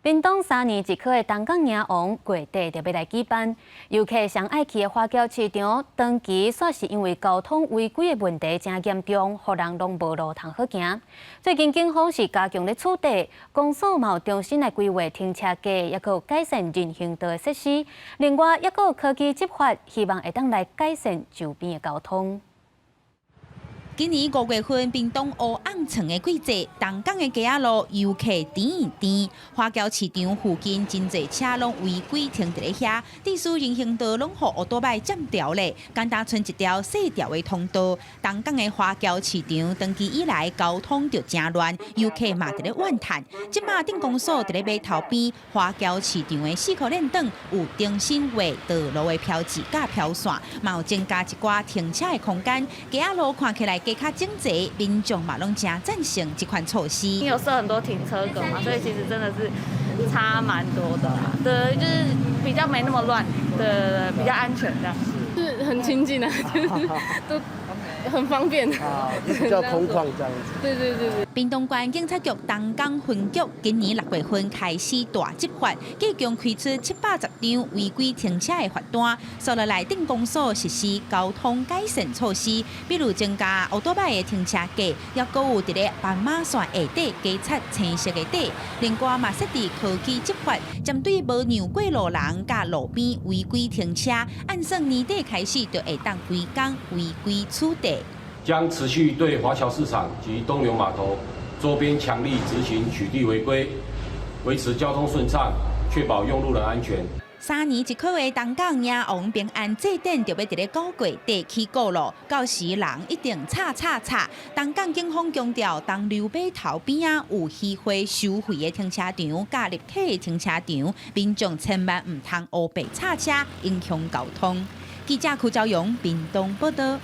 屏東三年一考的東港迎王月底就欲來舉辦，遊客上愛去的華僑市場，長期煞是因為交通違規的問題誠嚴重，予人攏無路通好行。最近警方是加強咧取締，公所嘛有重新來規劃停車格，抑閣有改善人行道的設施。另外，抑閣有科技執法，希望會當來改善周邊的交通。今年5月份，屏東烏甕床的季節，東港的街仔路遊客甜甜，華僑市場附近真濟車攏違規停佇咧遐，致使人行道攏予烏多擺佔掉咧，敢若賰一條細條的通道。東港的華僑市場長期以來交通就誠亂，遊客嘛佇咧怨嘆。這馬鎮公所佇咧碼頭邊華僑市場的四箍鏈頂有重新畫道路的標誌佮標線，嘛有增加一寡停車的空間，街仔路看起來加較整齊，民眾嘛攏誠贊成這款措施。有設很多停車格嘛，所以其實真的是差蠻多的啦。對，就是比較沒那麼亂，對對對，比較安全這樣。是很清靜啊，就是都很方便，啊，比較空曠這樣子。對對對對。屏東縣警察局東港分局今年6月份開始大執法，計共開出710張違規停車的罰單。紲落來鎮公所實施交通改善措施，比如增加烏多擺的停車格，抑閣有佇咧斑馬線下底加插青色的底。另外嘛設置科技執法，針對無讓過路人佮路邊違規停車，按算年底開始就會當規工違規取締。將持續對華僑市場及東流碼頭周邊強力執行取締違規，維持交通順暢，確保用路人安全。三年一考的東港迎王平安祭典就欲佇咧9月底起鼓囉，到時人一定吵吵吵。東港警方強調，東流碼頭邊仔有虛會收費的停車場、佮立體的停車場，民眾千萬毋通烏白插車，影響交通。記者柯昭陽屏東報道。